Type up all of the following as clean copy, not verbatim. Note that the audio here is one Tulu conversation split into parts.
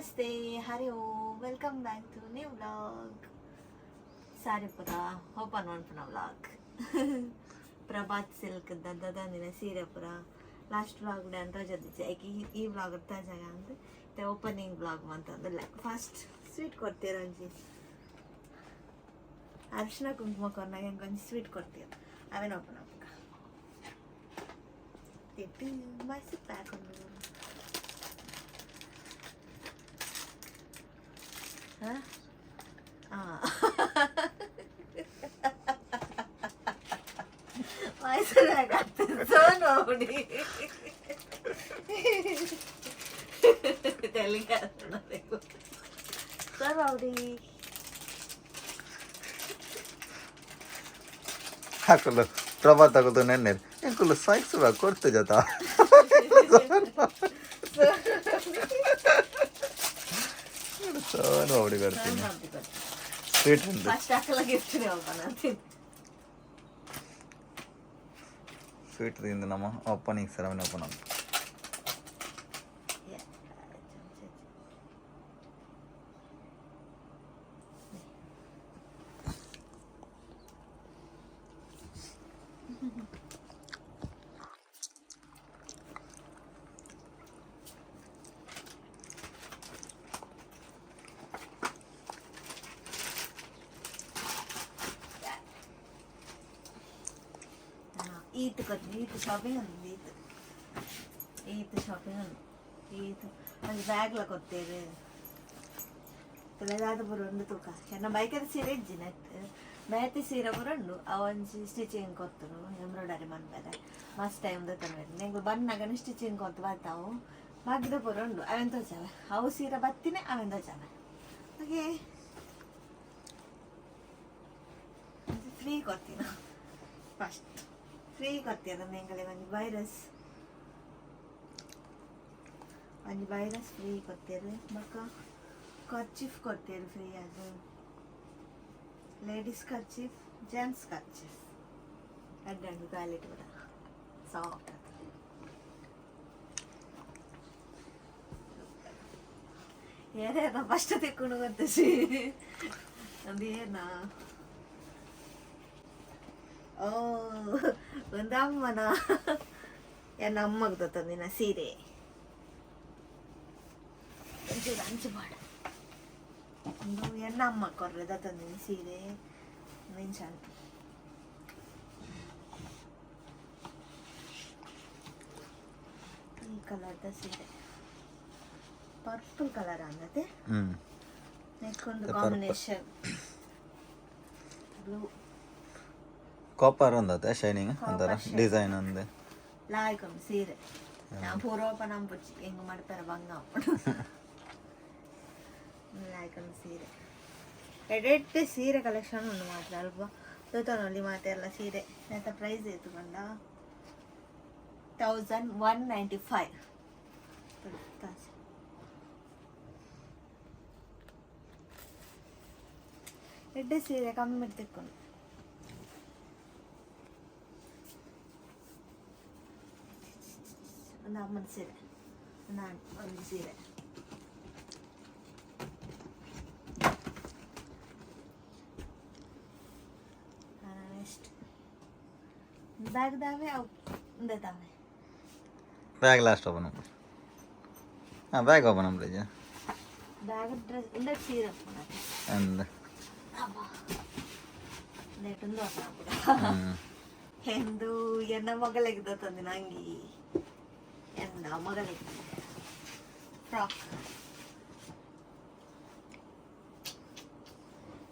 Namaste, Hari Om. Welcome back to new vlog. ಸಾರಿ ಪುರ ಓಪನ್ ಮನ್ಪುನ ವ್ಲಾಗ್. ಪ್ರಭಾತ್ ಸಿಲ್ಕ್ ದದಾಂದಿನ ಸೀರೆ ಪುರ ಲಾಸ್ಟ್ ವ್ಲಾಗ್ ಅಂತ ತೋಜದಿಜ್ಜಿ. ಐಕೆ ಈ ವ್ಲಾಗ್ ತಾಜಾಗ ಅಂದ್ ಓಪನಿಂಗ್ ವ್ಲಾಗ್ ಮಂತಂದಿಲ್ಲ. ಫಸ್ಟ್ ಸ್ವೀಟ್ ಕೊಡ್ತೀರ ಒಂಜಿ, ಅರ್ಶಿನ ಕುಂಕುಮ ಕೊರ್ನಾಗ ಹೆಂಗೆ ಒಂಜಿ ಸ್ವೀಟ್ ಕೊಡ್ತೀರ, ಅವೇನು ಓಪನ್ ಆಪುಗ. ಮೈಸೂರು ಪ್ಯಾಕ್ ಉಂಡು. ಹಾಂ ಹಾಂ, ಮೈಸೂರು ಪ್ಯಾಕ್ ಆಗ್ತದೆ. ಸೋನು ನೋಡಿ ತೆಲಿಗೆ ಸರ್ ಅವಡಿ. ಹಾಕಲು ಪ್ರಭಾ ತಗೋದು ನೆನ್ನೆ ಎಂಕುಲು ಸೈಕ್ಸ್ ಕೊಡ್ತು ಜತ. ಸೋನು ಅವಡಿ ಕೊಡ್ತೀನಿ ಸ್ವೀಟ್ ಉಂಟು. ಫಸ್ಟ್ ಹಾಕಲ್ಲ, ಗಿಫ್ಟ್ ಓಪನ್ ಅಂತೀನಿ. ಸ್ವೀಟ್ ತಿಂದು ನಮ್ಮ ಓಪನಿಂಗ್ ಸೆರೆಮನಿ ಓಪನ್ ಆಗ. ಈತ್ ಕೊತ್ತು ಈತ್ ಶಾಪಿಂಗ್ ಅಂದ್ ಈತ್ ಈತ್ ಶಾಪಿಂಗ್ ಅಂದ್ ಈತ್ ಒಂದು ಬ್ಯಾಗ್ಲ ಕೊತ್ತೇರು ದಾದ ಪೂರ ಉಂಡು ತೂಕ. ಎನ್ನ ಬೈಕದ ಸೀರೆ ಇಜ್ಜಿ ನೆಟ್ ಬೇತೆ ಸೀರೆ ಪೂರ ಉಂಡು. ಅವಂಜಿ ಸ್ಟಿಚಿಂಗ್ ಕೊತ್ತರು, ಎಂಬ್ರಾಯ್ಡರಿ ಮನ್ಪೆರೆ ಮಸ್ತ್ ಟೈಮ್ ದತ್ತನ. ಎಂಕುಲು ಬನ್ನಗನ ಸ್ಟಿಚಿಂಗ್ ಕೊತ್ತು ಬರ್ತಾವು. ಬಾಕಿದ ಪೂರ ಉಂಡು, ಅವೆನ್ ತೋಜಾವೆ. ಅವು ಸೀರೆ ಬತ್ತಿನೇ ಅವೆನ್ ತೋಜಾವೆ. ಓಕೆ, ಫ್ರೀ ಕೊಡ್ತೀನ. ಫಸ್ಟ್ ಫ್ರೀ ಕೊಡ್ತೀರ ಎಂಕಲೆ ಒಂಜಿ ವೈರಸ್, ಒಂಜಿ ವೈರಸ್ ಫ್ರೀ ಕೊಡ್ತೇವೆ. ಬೊಕ್ಕ ಕರ್ಚಿಫ್ ಕೊಡ್ತೇವೆ ಫ್ರೀ ಅದು, ಲೇಡೀಸ್ ಕರ್ಚಿಫ್, ಜೆಂಟ್ಸ್ ಕರ್ಚಿಫ್. ಅಡ್ಡಂಡು ಕ್ವಾಲಿಟಿ ಕೂಡ ಸಾಫ್ಟ್. ಏನೇನ ಫಸ್ಟ್ ತಿಕ್ಕೊಂಡು ಗೊತ್ತಿಸಿ ಅದು ಏನಾ? ಓ, ಒಂದು ಅಮ್ಮನ, ಎನ್ನ ಅಮ್ಮಗ್ ತಂದಿನ ಸೀರೆ. ಒಂಚೂರು ಅಂಚು ಮಾಡ. ಒಂದು ಎನ್ನ ಅಮ್ಮ ಕೊರ್ರೆದ ತಂದಿನ ಸೀರೆ ಮೆನ್ಷನ್. ಈ ಕಲರ್ದ ಸೀರೆ, ಪರ್ಪಲ್ ಕಲರ್ ಅನ್ನತ್ತೆ. ನೆಕ್ ಒಂದು The purple. Combination blue. Copper ಒಂದತ್ತೆ shining ಒಂಥರ. Copper shine. Design ಒಂದೆ. ಲಾಯ್ಕ್ ಒಂದು ಸೀರೆ. ನಾ ಪೂರ್ವಪ ನಂಬುಚ್ಚಿ ಹೆಂಗ್ ಮಾಡ್ತಾರೆ ಬಂಗ. ಲಾಯ್ಕ್ ಒಂದು ಸೀರೆ, ಎಡೆಡ್ಡೆ ಸೀರೆ ಕಲೆಕ್ಷನ್ ಉಂಡು ಮಾತ್ರ. ಅಲ್ಪ ತೂತನಲ್ಲಿ ಮಾತೆ ಎಲ್ಲ ಸೀರೆ. ಎಂತ ಪ್ರೈಸ್ ಎತ್ತುಕೊಂಡ? 1195. ಎಡ್ಡೆ ಸೀರೆ ಕಮ್ಮಿ ತಿಕ್ಕೊಂಡು. ಒಂದು ಅಮ್ಮನ ಸೀರೆ, ನಾನು ಒಂದು ಸೀರೆ. ನೆಕ್ಸ್ಟ್ ಬ್ಯಾಗ್ ದಾವೆ ಅವು ಉಂದೆ ತಾವೆ. Bag last open. ಹಾಂ, ಬ್ಯಾಗ್ ಓಪನ್ ಅಂಬ್ಲೇಜ್. ಬ್ಯಾಗ್ ಡ್ರೆಸ್ ಉಂದೆ ಸೀರೆ. ಅಂದ. ಲೇಟುಂದು ಕೂಡ ಎಂದು ಎನ್ನ ಮಗಳಿಗೆ ತಂದಿನ ಅಂಗಿ, ಎನ್ನ ಮಗಳಿಗೆ ಫ್ರಾಕ್.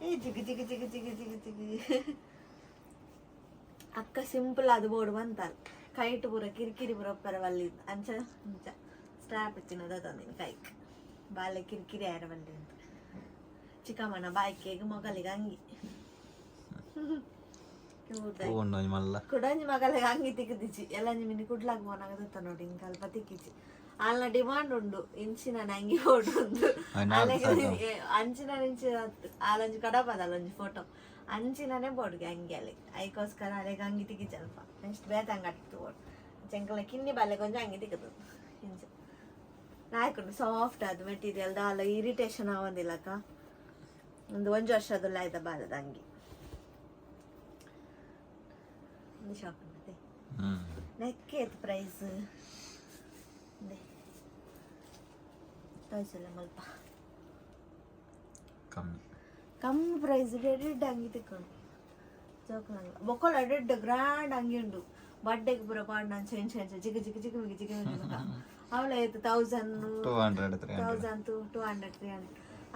ಏ ಜಿಗಿ ಜಿಗಿ ಜಿಗಿ ಜಿಗಿ ಜಿಗಿ ಜಿಗಿ. ಅಕ್ಕ ಸಿಂಪಲ್ ಅದು ಬೋರ್ಡ್ ಬಂತಾರ. ಕೈಟ್ ಪೂರ ಕಿರಿಕಿರಿ ಪೂರ ಒಪ್ಪರ ಬಲ್ಲಿ ಅಂಚ ಅಂಚ ಸ್ಟ್ರಾಪ್ ಇತ್ತಿನದ ತಂದಿನ. ಕೈಕ್ ಬಾಲೆ ಕಿರಿಕಿರಿ ಆರ ಬಲ್ಲಿ ಅಂತ. ಚಿಕ್ಕಮ್ಮನ ಬಾಯ್ಕೆಗೆ ಮಗಳಿಗೆ ಅಂಗಿ. ಹೂ ಉಂಡು ಒಂಜಿ ಮಲ್ಲ. ಕುಡಂಜಿ ಮಗಳಿಗೆ ಅಂಗಿ ತಿಕ್ಕಿದಿಚ್ಚಿ. ಎಲ್ಲಂಜಿ ಮಿನಿ ಕುಡ್ಲಾಗ ಪೋನಾಗ ನೋಡಿ ಇಂಕ ಅಲ್ಪ ತಿಕ್ಕಿಚಿ. ಅಲ್ನ ಡಿಮಾಂಡ್ ಉಂಡು, ಇಂಚಿನ ಅಂಗಿ ಬೋಡು ಉಂಡು. ಅಂಚಿನ ಇಂಚಿನ ಆಲೊಂಜಿ ಕಡಪದ ಅಲ್ಲೊಂಜಿ ಫೋಟೋ ಅಂಚಿನನೇ ಬೋರ್ಡ್ಗೆ ಅಂಗಿ ಅಲ್ಲಿ. ಐಕೋಸ್ಕರ ಅಲೆಗೆ ಅಂಗಿ ತಿಕ್ಕಿಚಿ ಅಲ್ಪ. ನೆಕ್ಸ್ಟ್ ಬೇತೆ ಅಂಗಡಿ ಬೋರ್ಡ್ ಚೆಂಕಲ ಕಿನ್ನಿ ಬಾಲೆ ಕೊಂಚ ಅಂಗಿ ತಿಕ್ಕದು ಇಂಚ. ಲಾಯ್ಕುಂಡು ಸಾಫ್ಟ್ ಅದು ಮೆಟೀರಿಯಲ್ ದಾಲ ಇರಿಟೇಷನ್ ಆವಂದಿಲ್ಲಕ್ಕ. ಒಂದು ಒಂಜಿ ವರ್ಷದ ಆಯ್ತ ಬಾಲದ ಅಂಗಿ. ಒಂದು ಶಾಪ್ ಮತ್ತೆ. ಹ್ಞೂ. ನೆಕ್ ಏತ್ ಪ್ರೈಸ್? ತೋರಿಸಲ್ಲ ಮಲ್ಪ. ಕಮ್ಮಿ. ಕಮ್ಮಿ ಪ್ರೈಸ್ ಎಡೆಡ್ ಅಂಗಿ ತಿಕ್ಕೊಂಡು ಜೋಕ್ ನಂಗೆ ಬೊಕ್ಕಲ ಎಡೆಡ್ ಗ್ರ್ಯಾಂಡ್ ಅಂಗಿ ಉಂಡು. ಬಡ್ಡೆಗೆ ಪೂರ ಪಾಡ್ ನಾನು ಚೇಂಜ್ ಚೇಂಜ್ ಜಿಗ ಜಿಗ ಜಿಗ ಮಿಗಿ ಜಿಗ ಮಿಗಿ ಅವಳ ಆಯ್ತು 1000 200, 300. 1000, 200, 300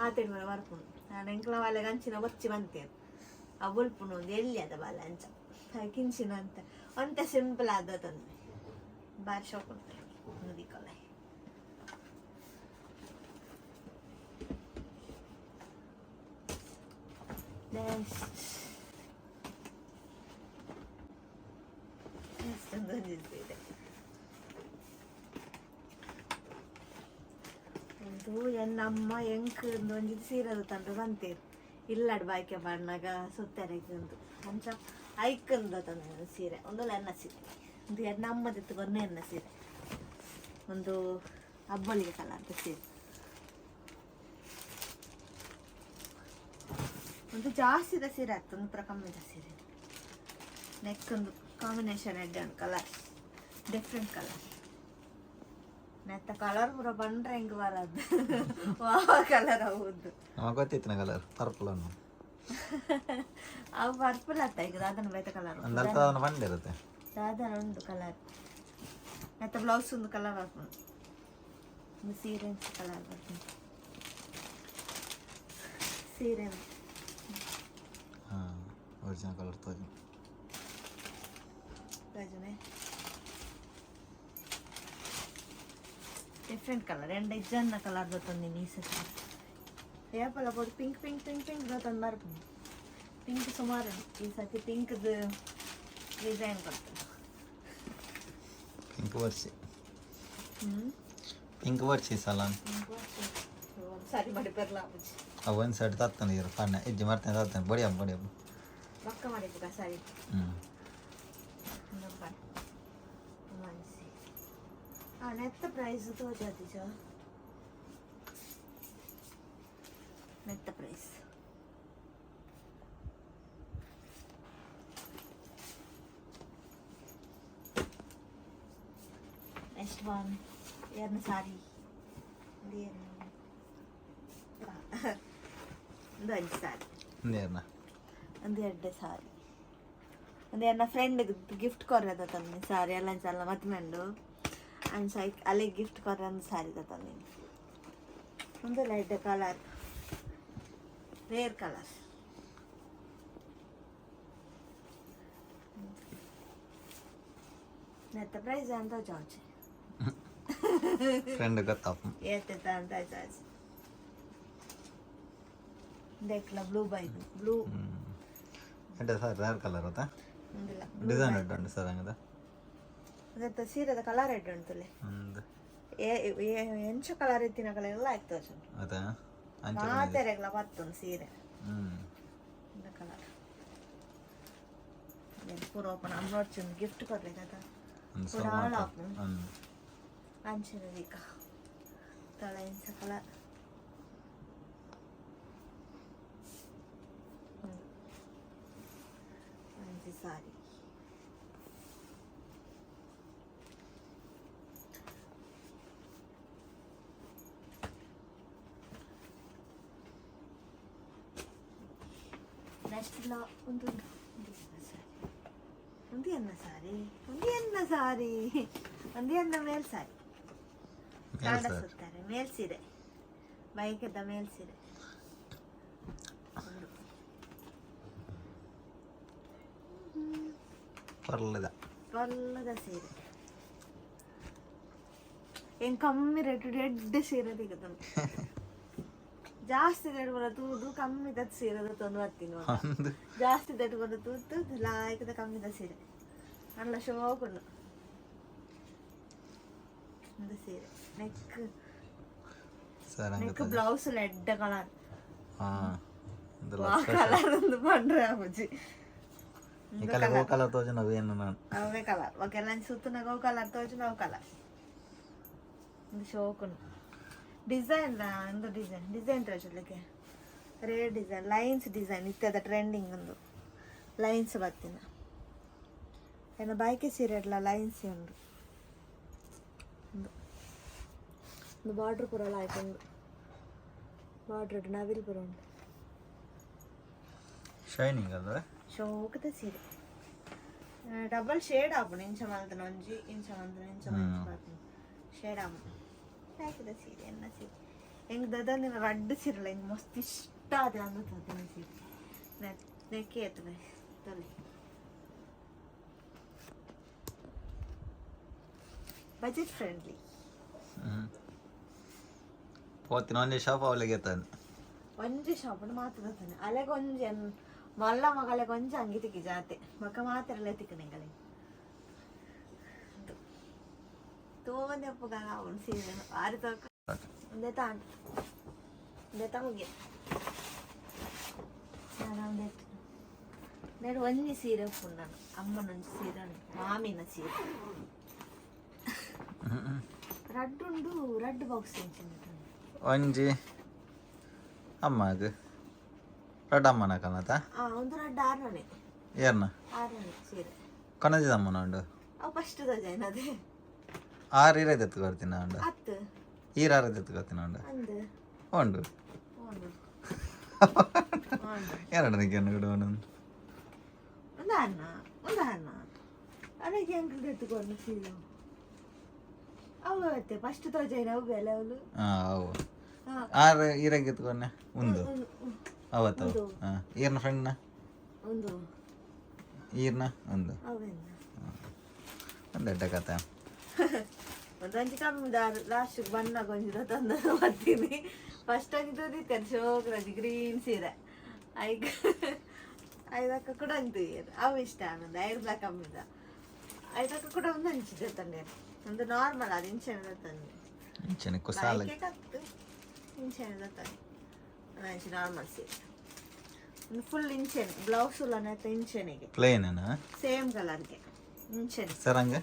ಆತೇಡು ಮರ ಬರ್ಪುಂಡು. ನಾನು ಎಂಕ್ಲ ವಾಲೆಗ್ ಅಂಚಿನ ಬೊಚ್ಚಿ ಬಂತೇನು ಆ ಬುಲ್ಪುಂಡು. ಒಂದು ಎಲ್ಲಿ ಅದ ಬಾಲ ಅಂಚ ಕಿಂಚಿನ ಅಂತ ಒಂತೆ ಸಿಂಪಲ್ ಆದ ತಂದೆ ಬಾರಿ ಶೋಕ್ ಉಂಟು ನದಿಕೊಲ್ಲ. ನೆಕ್ಸ್ಟ್ ನೆಕ್ಸ್ಟ್ ಒಂದು ಇದೆ. ಒಂದು ಎನ್ನಮ್ಮ ಎಂಕ್ ಒಂಜಿ ಸೀರೆದ ತಂಡ ಬಂತೇರು ಇಲ್ಲಡ್ ಬಾಯ್ಕೆ ಬಾಡ್ನಾಗ ಸುತ್ತೆರೆಗ್ ಒಂದು ಅಂಚ ಐಕಂದ ತಂದೆ ಸೀರೆ. ಒಂದು ಎನ್ನ ಸೀರೆ, ಒಂದು ಎನ್ನಮ್ಮದಿತ್ತು ಕೊನ್ನೆ ಎನ್ನ ಸೀರೆ. ಒಂದು ಅಬ್ಬಳಿಗೆ ಕಲರ್ದ ಸೀರೆ. ಒಂದು ಜಾಸ್ತಿದ ಸೀರೆ ಆಗ್ತದೆ, ಒಂದು ಪೂರ ಕಮ್ಮಿದ ಸೀರೆ. ನೆಕ್ ಒಂದು ಕಾಂಬಿನೇಷನ್ ಎಡ್ಡೆ ಉಂಟು, ಕಲರ್ ಡಿಫ್ರೆಂಟ್ ಕಲರ್. ನೆತ್ತ ಕಲರ್ ಪೂರ ಬಂಡ್ರೆ ಹೆಂಗ್ ಬರದು? ವಾ ಕಲರ್ ಹೌದು. ನಮಗೆ ಗೊತ್ತಿತ್ತಿನ ಕಲರ್ ಪರ್ಪಲ್ ಅನ್ನು. ಅವು ಪರ್ಪಲ್ ಆತ ಈಗ ದಾದನ ಬೇತ ಕಲರ್. ಒಂದು ಅರ್ಥ ಅದನ್ನು ಬಂದಿರುತ್ತೆ. ದಾದನ ಉಂಟು ಕಲರ್. ಮತ್ತೆ ಬ್ಲೌಸ್ ಒಂದು ಕಲರ್ ಬರ್ಪುಂಡು. ಒಂದು ಸೀರೆ ಕಲರ್ ಬರ್ಪುಂಡು ಸೀರೆ. ಹಾಂ, ಒರಿಜಿನಲ್ ಕಲರ್ ತೋಜಿ. ರಜನೆ ಡಿಫ್ರೆಂಟ್ ಕಲರ್ ಎಂಡ ಇಜ್ಜನ್ನ ಕಲರ್ ತಂದಿನಿ ಈ ಸತಿ. ಏಪಲ ಬೋದು ಪಿಂಕ್ ಪಿಂಕ್ ಪಿಂಕ್ ಪಿಂಕ್ ತಂದು ಬರ್ಪುಂಡು. ಪಿಂಕ್ ಸುಮಾರು ಉಂಟು. ಈ ಸತಿ ಪಿಂಕ್ದು ಡಿಸೈನ್ ಕೊಡ್ತದೆ. ಪಿಂಕ್ ಬರ್ಸಿ. ಹ್ಞೂ. ಪಿಂಕ್ ಬರ್ಸಿ ಸಲ. ಸರಿ ಮಾಡಿ ಬರ್ಲಾ ಬುಜ್ಜಿ. ಅವು ಒಂದು ಸೈಡ್ ತತ್ತಂದು ಇರು ಪಣ್ಣ ಇಜ್ಜಿ ಮರ್ತೇನೆ ತತ್ತಂದು ಬಡಿಯಮ್ಮ ಬಡಿಯಮ್ಮ. ಪಕ್ಕ ಮಾಡಿ ಬುಕ್ಕ ಸರಿ. ಹ್ಞೂ. ಮನ್ಸಿ ಆ ನೆತ್ತ ಪ್ರೈಸ್ ತೋಜಾದಿಜ. ನೆತ್ತ ಪ್ರೈಸ್ ನೆಕ್ಸ್ಟ್ ಒನ್ ಎರಡನೇ ಸಾರಿ. ಒಂದು ಅಂಜು ಸಾರಿ. ಒಂದೇರ್ನ. ಒಂದು ಎರಡು ಸಾರಿ. ಒಂದು ಎನ್ನ ಫ್ರೆಂಡ್ ಗಿಫ್ಟ್ ಕೊರ್ರದ ತಂದೆ ಸಾರಿ ಎಲ್ಲ ಸಲ ಮದ್ಮೆಂಡು ಅಂಚ ಅಲ್ಲಿಗೆ ಗಿಫ್ಟ್ ಕೊರ್ರ ಒಂದು ಸಾರಿ ತಂದಿನಿ. ಒಂದು light colour, rare colour. ನೆತ್ತ ಪ್ರೈಸ್ ಅಂತ ಜಾಜಿ. ಫ್ರೆಂಡ್ ಗೊತ್ತಪ್ಪ. ಏತೆತ ಅಂತ ಜಾಜಿ. ದೇಕ್ಲ ಬ್ಲೂ ಬೈ ಬ್ಲೂ. ಹ್ಞೂ, ಎಡ್ಡೆ ಸರ್, ರೇರ್ ಕಲರ್ ಗೊತ್ತಾ? ಉಂದಿಲ್ಲ. ಡಿಸೈನ್ ಎಡ್ಡೆ ಉಂಟು ಸರ್ ಹಂಗದ. ಅದತ್ತ ಸೀರೆದ ಕಲರ್ ಎಡ್ಡೆ ಉಂಟುಲೆ. ಒಂದು ಎಂಚ ಕಲರ್ ಇತ್ತಿನ ಕಲರ್ ಎಲ್ಲ ಆಯ್ತು. ಅದೇ ಅಂಚೆ. ಮಾತೆರೆಗ್ಲ ಬತ್ತೊಂದು ಸೀರೆ. ಹ್ಞೂ. ಕಲರ್ ಪೂರ ಓಪನ್ ನೋಡ್ಚಿ. ಗಿಫ್ಟ್ ಕೊಡ್ಲಿಕ್ಕೆ ಒಂದು ಪೂರ ಸೋಮ. ಹಾಳಾಪು. ಒಂದು ಅಂಚಿನ ದೀಕ ತಳ ಇಂಚ ಕಲರ್. ಅಂಚಿ ಸಾರಿ. ನೆಕ್ಸ್ಟ್ ಲಾ ಒಂದು ಉಂಟು. ಒಂದು ಎನ್ನ ಸಾರಿ, ಒಂದು ಎನ್ನ ಸಾರಿ, ಒಂದು ಎನ್ನ ಮೇಲ್ ಸಾರಿ. ಮೇಲ್ ಸರ್. ಕಾಣಿಸುತ್ತಾರೆ ಮೇಲ್ ಸೀರೆ, ಬೈಕದ ಮೇಲ್ ಸೀರೆ ಒಂದು. ಪರ್ಲದ. ಪಲ್ಲದ ಸೀರೆ. ಏನ್ ಕಮ್ಮಿ ರೇಟ್ ಎಡ್ಡೆ ಸೀರೆ ಸಿಗುತ್ತಂತೆ. ಜಾಸ್ತಿ ರೇಟ್ ಬರೋ ತೂದು ಕಮ್ಮಿ ದತ್ ಸೀರೆ ತಂದು ಬರ್ತೀನಿ ನೋಡಿ. ಒಂದು ಜಾಸ್ತಿ ರೇಟ್ ಬರೋ ತೂತು ಲಾಯ್ಕದ ಕಮ್ಮಿದ ಸೀರೆ ಅಲ್ಲ ಶೋಕುಂಡು. ಒಂದು ಸೀರೆ ನೆಕ್ ಸರ್ ನೆಕ್ ಹಂಗದ. ಬ್ಲೌಸ್ ಎಡ್ಡೆ ಕಲರ್. ಹಾಂ, ಒಂದು ಆ ಕಲರ್ ಒಂದು ಪಂಡ್ರೆ ಅಬುಜಿ. ಈ ಕಲರ್ ಹೋ ಕಲರ್ ತೋಜು ನಾವು ಏನು ನಾನು. ಅವೇ ಕಲರ್ ಓಕೆ. ಲಂಚ್ ಸುತ್ತನಾಗ ಅವು ಕಲರ್ ತೋಜು ನಾವು ಕಲರ್. ಒಂದು ಶೋಕುಂಡು. ಡಿಸೈನ್ ಒಂದು ಡಿಸೈನ್ ಡಿಸೈನ್ ತೋಚಲಿಕ್ಕೆ ರೇರ್ ಡಿಸೈನ್, ಲೈನ್ಸ್ ಡಿಸೈನ್ ಇತ್ತದ ಟ್ರೆಂಡಿಂಗ್ ಒಂದು ಲೈನ್ಸ್ ಬತ್ತಿನ. ಏನ ಬಾಯ್ಕೆ ಸೀರೆ ಇಡ್ಲ ಲೈನ್ಸ್ ಉಂಡು. ಒಂದು ಒಂದು ಬಾರ್ಡ್ರ್ ಪೂರ ಆಯ್ತು. ಬಾರ್ಡ್ರ್ ನವಿಲ್ ಪೂರ ಉಂಟು. ಶೈನಿಂಗ್ ಅಲ್ವ? ಶೋಕದ ಸೀರೆ. ಡಬಲ್ ಶೇಡ್ ಆಪುಂಡು. ಇಂಚ ಮಲ್ತನ ಒಂಜಿ, ಇಂಚ ಮಲ್ತನ, ಇಂಚ ಮಲ್ತನ ಶೇಡ್ ಆಪುಂಡು. ಹಾಕಿದ ಸೀರೆ ಎನ್ನ ಸೀರೆ ಹೆಂಗ್ ದದ ರಡ್ಡು ಸೀರೆಲ್ಲ ಹೆಂಗ್ ಮಸ್ತ್ ಇಷ್ಟ ಆದ ಅಂದ ಸೀರೆ. ನೆಕ್ಕೆ ಆಯ್ತು ತೊಲೆ. Budget friendly. ಪೋತಿನ ಒಂಜಿ ಶಾಪ್ ಅವಳಿಗೆ ಎತ್ತಾನೆ. ಒಂಜಿ ಶಾಪ್ ಮಾತ್ರ ತಾನೆ. ಅಲೆಗ್ ಒಂಜಿ ಮಲ್ಲ ಮಗಲೆಗ್ ಒಂಜಿ ಅಂಗಿ ತಿಕ್ಕಿ ಜಾತೆ ಬೊಕ್ಕ ಮಾತ್ರ ತಿಕ್ಕನೆಂಗಲೆ ತೋನೆ ಉಪ್ಪುಗಾಲ ಅವನು ಸೀರೆ ಆರು ತೋಕ ಒಂದೇ ತಾಂಡ್ ಒಂದೇ ಮುಗಿಯ. ನಾನು ನಾನು ಒಂಜಿ ಸೀರೆ ಉಪ್ಪು. ನಾನು ಅಮ್ಮನ ಒಂಜಿ ಸೀರೆ ಉಂಟು, ಮಾಮಿನ ಸೀರೆ ರಡ್ಡು ಉಂಡು. ರಡ್ಡು ಬಾಕ್ಸ್ ಇಂಚಿನ. ಒಂಜಿ ಅಮ್ಮಗ್, ರಡ್ಡು ಅಮ್ಮನ ಕನತ. ಆ ಒಂದು ರಡ್ಡು ಆರನೇ. ಏರ್ನ? ಆರನೇ ಸೀರೆ. ಕೊನಜಿದ ಅಮ್ಮನ ಉಂಡು. ಅವು ಫಸ್ಟ್ ದಜೈನ್ ಅದೇ. ಆರು ಇರ ಎತ್ತು ಕೊಡ್ತೀನಿ ಉಂಡು. ಹತ್ತು. ಈರ ಆರು ಎತ್ತು ಕೊಡ್ತೀನಿ ಉಂಡು. ಅಂದು. ಉಂಡು. ಉಂಡು ಉಂಡು. ಎರಡು ನಿಕ್ಕೆ ಕೂಡ ಉಂಡು. ಒಂದು ಅನ್ನ ಒಂದು ಅನ್ನ ಅದಕ್ಕೆ ಅಂಕಲ್ ಎತ್ತುಕೊಂಡು ಸೀರೆ ಅವು ಅತ್ತೆ ಫಸ್ಟ್ ತೋಜೈನ ಅವು ಬೆಲೆ ಅವಳು. ಹಾಂ, ಅವು ಆರು ಈರಾಗ ಎತ್ಕೊಂಡೆ ಒಂದು ಅವತ್ತು. ಹಾಂ, ಈರ್ನ ಫ್ರೆಂಡ್ನ. ಒಂದು. ಈರ್ನ ಒಂದು. ಅವೆನ್ನ. ಒಂದು ಎಡ್ಡೆ ಕತೆ. ಒಂದೊಂಜಿ ಕಮ್ಮಿ ದಾರು ಲಾಸ್ಟ್ ಬಣ್ಣ ಗೊಂಜಿದ ತಂದು ಬರ್ತೀನಿ. ಫಸ್ಟ್ ಒಂಜಿ ತೂದಿತ್ತೇನೆ ಶೋಕ್ರಜಿ ಗ್ರೀನ್ ಸೀರೆ. ಐಕ್ ಐದಕ್ಕ ಕೂಡ ಅಂತು ಅವು ಇಷ್ಟ ಆನಂದ. ಐರ್ಲ ಕಮ್ಮಿದ ಐದಕ್ಕ ಕೂಡ ಒಂದು ಅಂಚಿದೆ ತಂದೆ. ಒಂದು ನಾರ್ಮಲ್ ಅದು ಇಂಚೆನ ತಂದೆ. ಇಂಚನೆ ಕುಸಾಲ. ಬೈಕೆ ಕತ್ತು ಇಂಚೆನ ತಂದೆ. ಅಂಚೆ ನಾರ್ಮಲ್ ಸೀರೆ ಒಂದು ಫುಲ್ ಇಂಚೆನೆ ಬ್ಲೌಸ್ ಉಲ್ಲ ಇಂಚೆನೆಗೆ. ಪ್ಲೇನೇನಾ? ಸೇಮ್ ಕಲರ್ಗೆ ಇಂಚೆನೆ. ಸರಂಗ.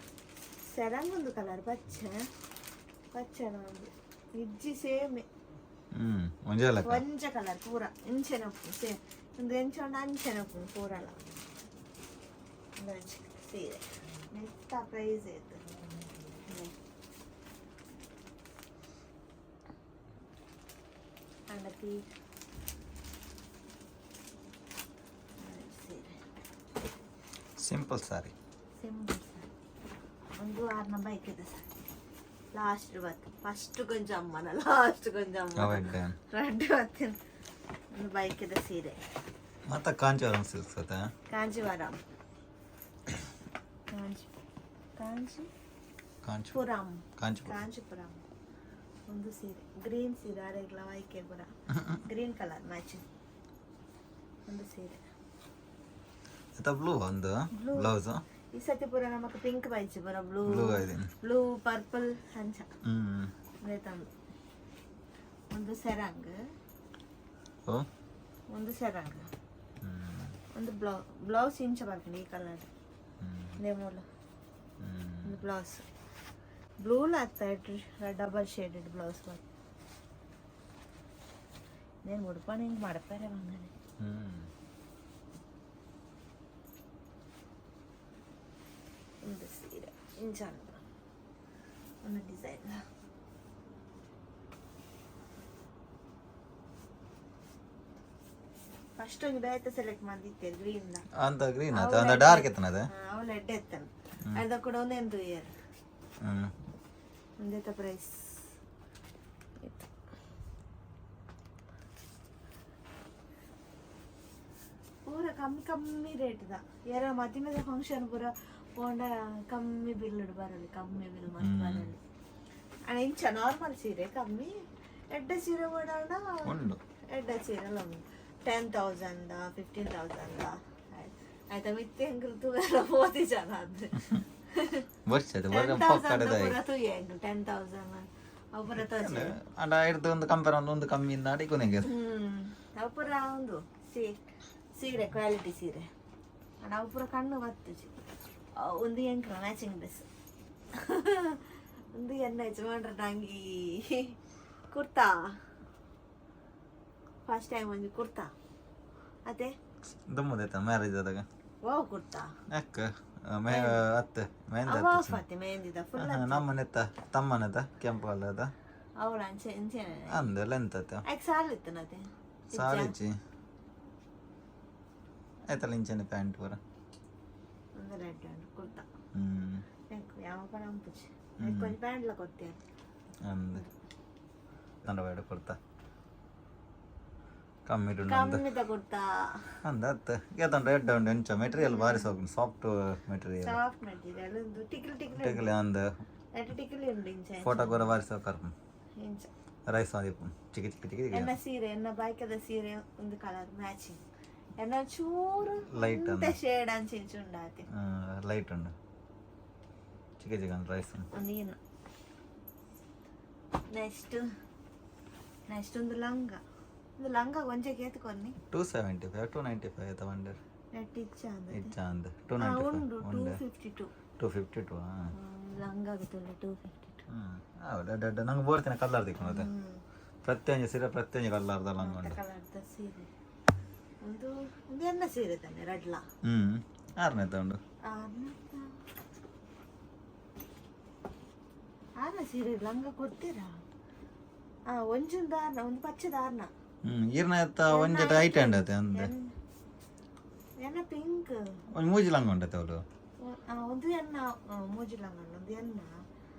ಸೆರಂಗ್ ಒಂದು ಕಲರ್ ಪಚ್ಚೆ ಪಚ್ಚೆನ ಒಂದು ಇಜ್ಜಿ ಸೇಮ್. ಹ್ಞೂ, ಒಂಜೇ ಲೆಕ್ಕ. ಒಂಜ ಕಲರ್ ಪೂರ ಇಂಚೆನ ಉಪ್ಪು ಸೇಮ್. ಒಂದು ಎಂಚ ಉಂಡು ಅಂಚೆನ ಉಪ್ಪು ಪೂರಲ. ಒಂದು ಅಂಚೆ ಸೀರೆ ನೆತ್ತ ಪ್ರೈಸ್ ಆಯ್ತು. ಅಂಡತಿ ಸೀರೆ. ಸಿಂಪಲ್ ಸಾರಿ. Simple sir. ಒಂದು ಆರ್ನ ಬೈಕ್ ಇದೆ ಸರ್. ಲಾಸ್ಟ್ ಬತ್ತು ಫಸ್ಟ್ ಕೊಂಚ ಅಮ್ಮನ ಲಾಸ್ಟ್ ಕೊಂಚ ಅಮ್ಮ. ಅವೆಡ್ಡೆ. ರಡ್ಡು ಬತ್ತಿನ ಒಂದು ಬೈಕ್ ಇದೆ ಸೀರೆ. ಮತ್ತೆ ಕಾಂಚೀವರಂ ಸಿಲ್ಕ್ಸ್ ಅತ್ತ? ಕಾಂಜೀವರಂ, ಕಾಂಜಿ ಕಾಂಜಿ ಕಾಂಚಿ ಪುರಂ. ಕಾಂಚಿಪುರಂ. ಕಾಂಚಿಪುರಂ ಒಂದು ಸೀರೆ, ಗ್ರೀನ್ ಸೀರೆ. ಅರೆಗ್ಲ ವೈಕೆ ಪುರ ಗ್ರೀನ್ ಕಲರ್ ಮ್ಯಾಚಿಂಗ್ ಒಂದು ಸೀರೆ. ಆತ ಬ್ಲೂ ಒಂದು Blue. Blouse. ಈ ಸತಿ ಪೂರ ನಮಕ್ ಪಿಂಕ್ ಬೈಚಿ ಪೂರ ಬ್ಲೂ. ಬ್ಲೂ ಇದೆ. ಬ್ಲೂ ಪರ್ಪಲ್ ಅಂಚ. ಹ್ಞೂ. ತಂದು ಒಂದು ಸೆರಂಗ್. ಓ. ಒಂದು ಸೆರಂಗ್ ಒಂದು ಬ್ಲೌಸ್ ಇಂಚ ಬರ್ಕೊಂಡು ಈ ಕಲರ್ ನೇಮೂಲು. ಒಂದು ಬ್ಲೌಸ್ ಬ್ಲೂಲ ಆಗ್ತಾ ಡಬಲ್ ಶೇಡೆಡ್ ಬ್ಲೌಸ್ ಬರ್ತದೆ. నేను ఉడపాను ఇంక మడపారే వంగని. ಹ್ಞೂ. ಒಂದು ಸೀರೆ ಇಂಚ ಒಂದು ಡಿಸೈನ್. ಫಸ್ಟ್ ಒಂದು ಬೇತ ಸೆಲೆಕ್ಟ್ ಮಾಡಿದ್ದೆ ಗ್ರೀನ್. ಅಂತ ಗ್ರೀನ್ ಆತ ಅಂದ ಡಾರ್ಕ್ ಎತ್ತನದ. ಅವಳು ಎಡ್ಡೆ ಎತ್ತಾನ ಅರ್ಧ ಕೂಡ ಒಂದು ಎಂತು ಇಯರ್. ಹ್ಞೂ. ಒಂದೇತ ಪ್ರೈಸ್ ಇತ್ತು ಪೂರ ಕಮ್ಮಿ ಕಮ್ಮಿ ರೇಟ್ದ. ಯಾರ ಮಧ್ಯಮದ ಫಂಕ್ಷನ್ ಪೂರ ಪೋಂಡ ಕಮ್ಮಿ ಬಿಲ್ ಬರಲಿ, ಕಮ್ಮಿ ಬಿಲ್ ಮಸ್ತ್ ಬರಲಿ. ಅಣ್ಣ ಇಂಚ ನಾರ್ಮಲ್ ಸೀರೆ ಕಮ್ಮಿ ಎಡ್ಡೆ ಸೀರೆ ಓಡೋಣ. ಉಂಡು. ಎಡ್ಡೆ ಸೀರೆ ಉಂಡು 10,000, 15,000 ಆಯ್ತಾ. ಮಿತ್ತೆ ಹೆಂಗ್ ತೂವೆಲ್ಲ ಮೋದಿ ಜನ ಅದು. ವರ್ಷ ಟೆನ್ ಬರ ತೌಸಂಡ್ ಪಕ್ಕದ. ಪೂರ ತೂಯೆ ಎಂಕ್ 10,000 ಅವು ಪೂರ ತೋಜೆ. ಅಂಡ ಇಡ್ದು ಒಂದು ಕಂಪೇರ್ ಒಂದು ಕಮ್ಮಿ ಇಂದ ಆಡಿ ಕೊನೆಗೆ. ಅವು ಪೂರ ಒಂದು ಸೀರೆ ಕ್ವಾಲಿಟಿ ಸೀರೆ. ಅಣ್ಣ ಅವು ಪೂರ ಕಣ್ಣು ಬತ್ತುಜಿ. ಒಂದು ಎಂಕ್ರ ಮ್ಯಾಚಿಂಗ್ ಡ್ರೆಸ್ ಒಂದು ಎನ್ನ ಯಜಮಾನ್ರ ಅಂಗಿ. ಕುರ್ತಾ ಫಸ್ಟ್ ಟೈಮ್ ಒಂಜಿ ಕುರ್ತಾ ಅದೇ. ದುಮ್ಮದೈತ ಮ್ಯಾರೇಜ್ ಆದಾಗ. ವಾವ್, ಕುರ್ತಾ. ಅಕ್ಕ ಮೇ ಅತ್ತೆ ಮೆಹಂದಿ. ಅವ ಫಾತಿ ಮೆಹಂದಿದ ಫುಲ್. ನಮ್ಮನೆತ್ತ ತಮ್ಮನದ ಕೆಂಪು ಅಲ್ಲದ. ಅವಳ ಅಂಚೆ ಇಂಚೆನೆ. ಅಂದ ಲೆಂತ್ ಅತ್ತ. ಆಯ್ತು, ಸಾಲು ಇತ್ತು ನತೆ. ಸಾಲಿಚ್ಚಿ ಆಯ್ತಲ್ಲ, ಇಂಚನೆ ಪ್ಯಾಂಟ್ ಪೂರ. ಒಂದು ರೆಡ್ ಉಂಟು ಕುರ್ತಾ. ಹ್ಮ್. ಯಾವ ಪಡ ಅಂಪುಜಿ, ಕೊಂಚ ಪ್ಯಾಂಟ್ಲ ಕೊಡ್ತೀಯ. ಅಂದ್ ತಂಡ ಬೇಡ ಕೊಡ್ತಾ ಕಮ್ಮಿ ಉಂಡು. ಕಮ್ಮಿದ ಕುರ್ತಾ. ಅಂದ ಅತ್ತ ಏತಂಡ ಎಡ್ಡ ಉಂಡು ಎಂಚ ಮೆಟೀರಿಯಲ್ ಬಾರಿ ಸೋಕು, ಸಾಫ್ಟ್ ಮೆಟೀರಿಯಲ್. ಸಾಫ್ಟ್ ಮೆಟೀರಿಯಲ್ ಒಂದು ಟಿಕ್ಲಿ ಟಿಕ್ಲಿ. ಟಿಕ್ಲಿ ಅಂದ. ಎಟ್ಟು ಟಿಕ್ಲಿ ಉಂಡು ಇಂಚ. ಫೋಟೋ ಕೂಡ ಬಾರಿ ಸೋಕರ್. ಇಂಚ. ರೈಸ್ ಆದಿಪ್ಪು ಚಿಕ್ಕ ಚಿಕ್ಕ ಚಿಕ್ಕ ಚಿಕ್ಕ. ಎನ್ನ ಸೀರೆ, ಎನ್ನ ಬಾಯ್ಕದ ಸೀರೆ ಒಂದು ಕಲರ್ ಮ್ಯಾಚಿಂಗ್, ಎನ್ನ ಚೂರು ಲೈಟ್. ಇಂತ ಶೇಡ್ ಅಂಚೆ ಇಂಚ ಉಂಡಾತೆ. ಲೈಟ್ ಉಂಡು ಚಿಕ್ಕ ಚಿಕ್ಕ ರೈಸ್. ಒಂದು ಏನು ನೆಕ್ಸ್ಟ್ ನೆಕ್ಸ್ಟ್ ಒಂದು ಲಂಗ, ಒಂದು ಲಂಗ ಒಂಜೆ ಕೇತ್ಕೊನ್ನಿ. 275, 295 ತಗೊಂಡಿರ್. ನೆಟ್ ಇಚ್ಚ ಅಂದ್ರೆ. ಇಚ್ಚ ಅಂದ್ 295. ಉಂಡು ಟೂ ಉಂಡು. ಫಿಫ್ಟಿ ಟು. 252. ಲಂಗ ಆಗುತ್ತಲ್ಲ, 252. ಹೌದು, ಅಡ್ಡ ಅಡ್ಡ ನಂಗೆ ಬೋರ್ತಿನ ಕಲರ್ ತಿಕ್ಕೊಂಡು ಪ್ರತಿಯೊಂದು ಸೀರೆ ಪ್ರತಿಯೊಂದು ಕಲರ್ದ ಲಂಗ ಉಂಡು. ಕಲರ್ದ ಸೀರೆ ಒಂದು ಒಂದು ಎನ್ನ ಸೀರೆ ತಾನೆ ರಡ್ಲ. ಹ್ಮ್, ಆರನೇ ತಗೊಂಡು. ಆರ್ನ ಸೀರೆ ಲಂಗ ಕೊಡ್ತೀರಾ? ಆ ಒಂಜೊಂದು ಆರ್ನ, ಒಂದು ಪಚ್ಚದ ಆರ್ನ. ಹ್ಮ್, ಈರ್ನ ಎತ್ತ ಒಂಜೆಟ ಐಟ್ ಅಂಡತೆ ಅಂದೆ. ಎನ್ನ ಪಿಂಕ್. ಒಂಜಿ ಮೂಜಿ ಲಂಗ ಉಂಡತೆ ಅವಳು. ಒಂದು ಎನ್ನ ಮೂಜಿ ಲಂಗ ಉಂಡು, ಒಂದು ಎನ್ನ.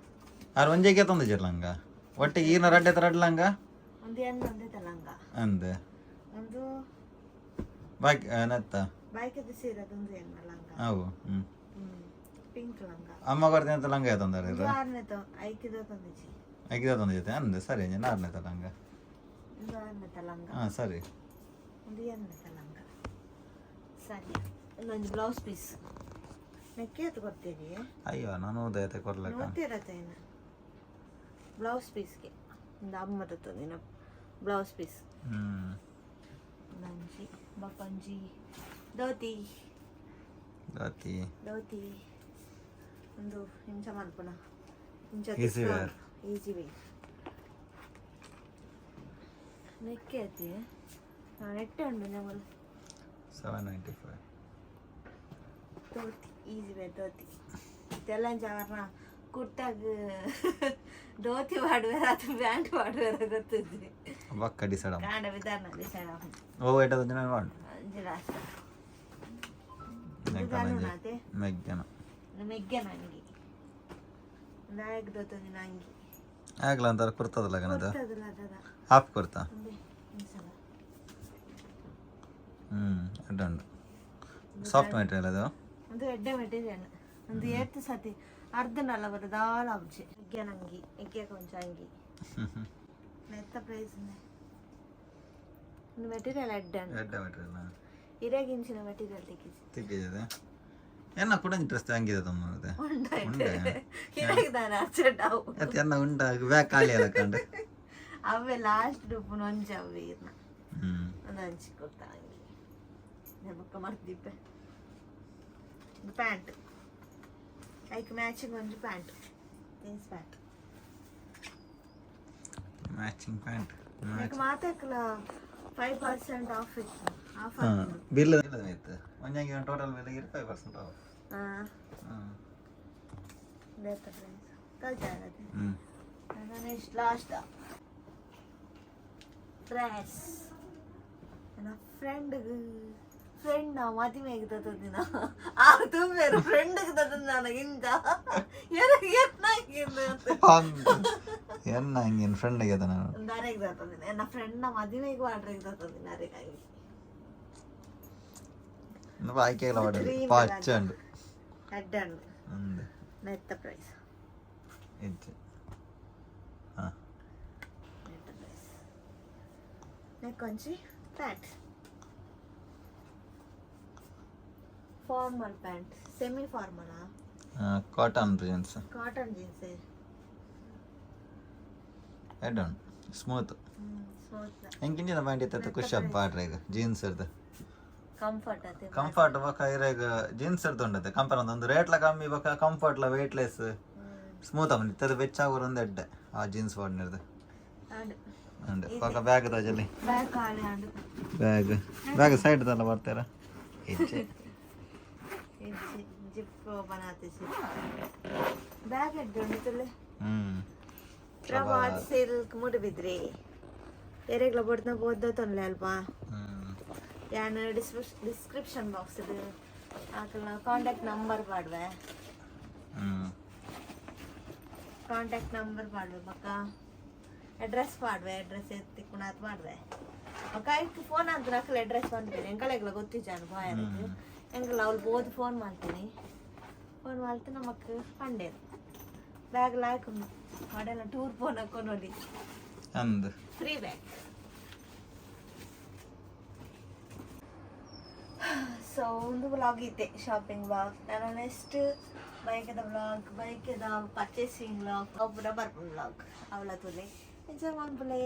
ಆರ್ ಒಂಜೆಗೆ ತಂದಿಜ್ಜರ್ ಲಂಗ ಒಟ್ಟಿಗೆ ಈರ್ನ ರಡ್ಡೆ ರಡ್ ಲಂಗ. ಒಂದು ಎನ್ನ ಒಂದೇ ಲಂಗ. ಅಂದೆ. ಒಂದು. ಬಾಕಿ ನೆತ್ತ. ಬೈಕದ ಸೀರೆ ಅದೊಂದು ಎನ್ನ ಲಂಗ. ಅವು ಹ್ಮ್. ಹ್ಮ್, ಪಿಂಕ್ ಲಂಗ. ಅಮ್ಮ ಕೊಡ್ತೀನಿ ಲಂಗ ತಂದಾರ. ಒಂದು ಆರನೇ ಐಕಿದ ತಂದಿಜಿ. ಐಕಿದ ತಂದಿದ್ದೆ ಅಂದೆ, ಸರಿ, ಆರನೇ ಲಂಗ. ಒಂದು ಆರನೇ ಲಂಗ. ಹಾಂ, ಸರಿ. ಒಂದು ಎನ್ನದ ಲಂಗ, ಸರಿ. ಇನ್ನೊಂದು ಬ್ಲೌಸ್ ಪೀಸ್ ಮೆಕ್ಕೆ ಅದು ಕೊಡ್ತೀರಿ. ಅಯ್ಯೋ, ನಾನು ಓದೈತೆ ಕೊಡ್ಲಕ್ಕ. ನೋಡ್ತಿರತ್ತೇನು ಬ್ಲೌಸ್ ಪೀಸ್ಗೆ ಒಂದು ಅಮ್ಮದ ತಂದಿನ ಬ್ಲೌಸ್ ಪೀಸ್. ಹ್ಮ್. ನಂಜಿ ಬಪ್ಪಂಜಿ ಧೋತಿ. ಗಾತಿ. ಧೋತಿ ಒಂದು ಇಂಚ ಮನ್ಪುನ ಇಂಚ. Easy wear. Easy wear ನೆಕ್ಕೆ ಅತಿ ನೆಟ್ಟೆ ಉಂಡು ನಮ್ಮಲ್ಲಿ. 795. ಧೋತಿ, ಈಸಿ ವೇರ್ ಧೋತಿ. ಇದೆಲ್ಲ ಜಾವರ್ನ ಕುರ್ತಾಗ ಧೋತಿ ಮಾಡುವೇರ ಅಥವಾ ಪ್ಯಾಂಟ್ ಮಾಡುವೇರ ಗೊತ್ತಿದ್ವಿ. ಬಕ್ಕ ಡಿಸೈಡ್. ಕಾಂಡ ವಿಧಾನ ಡಿಸೈಡ್. ಓ ಏಟದ ಜನ ಮಾಡು. ಲಾಸ್ಟ್. ಮೆಗ್ಗನ. ಮೆಗ್ಗೆ ನಂಗಿ ನಾಯಕ್ ದೋತೊಂದು ನಂಗಿ. ಆಗ್ಲ ಅಂತಾರ ಕುರ್ತದಲ್ಲ ಕಣದ. ಕುರ್ತದಲ್ಲ ಅದದ. ಹಾಫ್ ಕುರ್ತಾ. ಒಂದೇ ಒಂದ್ಸಲ. ಹ್ಮ್, ಅಡ್ಡ ಉಂಡು, ಸಾಫ್ಟ್ ಮೆಟೀರಿಯಲ್ ಅದು. ಒಂದು ಎಡ್ಡೆ ಮೆಟೀರಿಯಲ್, ಒಂದು ಏತ್ ಸತಿ ಅರ್ಧನಲ್ಲ ಬರೋದಾಲ ಅಂಚೆ ಎಗ್ಗೆ ನಂಗಿ ಎಗ್ಗೆ ಕೊಂಚ ಅಂಗಿ. ನೆತ್ತ ಪ್ರೈಸ್ ಒಂದು ಮೆಟೀರಿಯಲ್ ಎಡ್ಡೆ ಉಂಡು. ಎಡ್ಡೆ ಮೆಟೀರಿಯಲ್. ಇರಾಗಿಂಚಿನ ಮೆಟೀರಿಯಲ್ ತೆಗಿಸಿ. ತಿಕ್ಕಿದೆ ಎನ್ನ ಕೂಡ ಇಂಟ್ರೆಸ್ಟ್ ಹಂಗಿದೆ ತಮ್ಮನದು. ಉಂಟಾಯ್ತು, ಇರಾಗ ದಾನ ಅರ್ಜೆಂಟ್ ಅವು. ಎತ್ತ ಎನ್ನ ಉಂಡ ಬ್ಯಾಕ್ ಖಾಲಿ ಅಲ್ಲ ಕಂಡು. ಅವೇ ಲಾಸ್ಟ್ ಡುಪ್ಪು ಒಂಜಿ ಅವೇ ಇರ್ನ. ಹ್ಮ್. ಒಂದು ಹಂಚಿ ಕೊಡ್ತಾ ಹಂಗೆ ಬೊಕ್ಕ ಮರ್ದಿಪ್ಪೆ. ಪ್ಯಾಂಟ್ ಐಕ್ ಮ್ಯಾಚಿಂಗ್ ಒಂಜಿ pant, jeans pant. Matching pant. నాకు ಮಾತಾಕ್ಲ 5% ಆಫ್ ಇತ್ತು, ಆಫ್. ಬಿಲ್ ಇತ್ತು ಒಂಜಾಗಿ ಟೋಟಲ್ ಬಿಲ್ 5% ಆಫ್. ಹಾಂ. ಹ್ಮ್. ಪ್ರೈಸ್ ಕಲ್ತಾರದು. ಹ್ಮ್. ನೆಕ್ಸ್ಟ್ ಲಾಸ್ಟ್ ಡ್ರೆಸ್ ನನ್ನ ಫ್ರೆಂಡ್ಗೆ, ಫ್ರೆಂಡ್ ಮದುವೆಗೆ ತತ್ತಿನ ಆ ತುಂಬೇರು ಫ್ರೆಂಡ್ಗೆ ತತ್ತದ ನನಗಿಂತ ಅಂತ. ಎನ್ನ ಹಂಗೇನು ಫ್ರೆಂಡಿಗೆ ಅದ ನಾನು. ಒಂದು ಅರೆಗೆ ತತ್ತದಿನ ನನ್ನ ಫ್ರೆಂಡ್ನ ಮದುವೆಗೆ ವಾಡ್ರಿಗೆ ತತ್ತದಿನ ಅರೆಗಾಗಿ. ಆಯ್ಕೆಗಳ ಮಾಡಿ ಪಚ್ಚ ಉಂಡು. ಅಡ್ಡಣ್ಣು. ಅಂದೆ. ನೆತ್ತ ಪ್ರೈಸ್. ಇಜ್ಜೆ ಹಾಂ. ನೆತ್ತ ಪ್ರೈಸ್ ನೆಕ್ಕೊಂಚಿ pant, formal pant, semi formal. Cotton jeans. Cotton jeans. ಎಡ್ಡ ಉಂಡು, ಸ್ಮೂತ್. ಸ್ಮೂತ್. ಎಂಕಿಂಚಿನ ಪ್ಯಾಂಟ್ ಇತ್ತು, ಖುಷಿ ಅಪ್ಪ ಪಾಡ್ರೆ ಈಗ ಜೀನ್ಸ್ ಇರ್ದು. ಕಂಫರ್ಟ್ ಅದೇ. ಕಂಫರ್ಟ್ ಬೊಕ್ಕ ಇರೇಗ ಜೀನ್ಸ್ ಇರ್ದು ಉಂಡತೆ ಕಂಪೇರ್ ಒಂದು ರೇಟ್ಲ ಕಮ್ಮಿ ಬೊಕ್ಕ ಕಂಫರ್ಟ್ಲ ವೇಟ್ಲೆಸ್ ಸ್ಮೂತ್ ಅವನು ಇತ್ತದ ಬೆಚ್ಚಾಗೋರು ಒಂದು ಎಡ್ಡೆ ಆ ಜೀನ್ಸ್ ವಾಡ್ನಿರ್ದು. ಆಂಡ್. ಅಂಡ್ ಪಾಕ ಬ್ಯಾಗ್ ತೋಜಲಿ. ಬ್ಯಾಗ್ ಖಾಲಿ ಆಂಡ್. ಬ್ಯಾಗ್ ಬ್ಯಾಗ್ ಸೈಡ್ ದಲ್ಲ ಬರ್ತಾರ ಇಜ್ಜೆ. ಜಿಪ್ ಓಪನ್ ಆತಿಸಿ. ಬ್ಯಾಗ್ ಎಡ್ಡೆ ಉಂಡು ತುಲೆ. ಪ್ರಭಾತ್ ಸಿಲ್ಕ್, ಮುಡುಬಿದ್ರಿ. ಎರೆಗ್ಲ ಬೊಡ್ನ ಬೋದ್ದ ತೊನ್ಲೆ ಅಲ್ಪ. ಯಾನ್ ಡಿಸ್ಕ್ರಿಪ್ಷನ್ ಬಾಕ್ಸ್ ಆಕಲ್ನ ಕಾಂಟ್ಯಾಕ್ಟ್ ನಂಬರ್ ಪಾಡ್ವೆ. ಕಾಂಟ್ಯಾಕ್ಟ್ ನಂಬರ್ ಪಾಡ್ವೆ, ಬೊಕ್ಕ ಅಡ್ರೆಸ್ ಪಾಡ್ವೆ. ಅಡ್ರೆಸ್ ತಿಕ್ಕುಣಾತ್ ಪಾಡ್ವೆ. ಬೊಕ್ಕ ಐಕ್ ಫೋನ್ ಅಂತ ಅಕಲ್ ಅಡ್ರೆಸ್ ಪನ್ಪೇನೆ. ಎಂಕಲೆಗ್ಲ ಗೊತ್ತಿಜ್ಜಾನು ಬಾಯರಿಗೆ. ಎಂಕಲ ಅವ್ಲು ಬೋದು ಫೋನ್ ಮಾಡ್ತೀನಿ. ಫೋನ್ ಮಾಡ್ತು ನಮಕ್ ಪಂಡೇರು. ಬ್ಯಾಗ್ ಲಾಯ್ಕುಂಡು ಮಾಡಲ್ಲ, ಟೂರ್ ಫೋನ್ ಹಾಕೊಂಡು. ಅಂದ್. Free bag. So ಒಂದು ವ್ಲಾಗ್ ಇತ್ತೆ, ಶಾಪಿಂಗ್ ವ್ಲಾಗ್. ನಾನು ನೆಕ್ಸ್ಟ್ ಬೈಕದ ವ್ಲಾಗ್, ಬೈಕದ ಪರ್ಚೇಸಿಂಗ್ ವ್ಲಾಗ್, ಅವು ಬರ್ಪುನ ವ್ಲಾಗ್ ಅವಳ ತುಲೆ. ಎಂಜಾಯ್ ಮನ್ಪುಲೆ.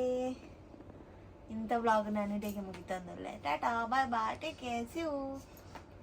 ಇಂಥ ವ್ಲಾಗ್ ನಾನು ಇಡೀ ಮುಗಿತಂದಲ್ಲೇ. Tata, bye bye, take care, see you.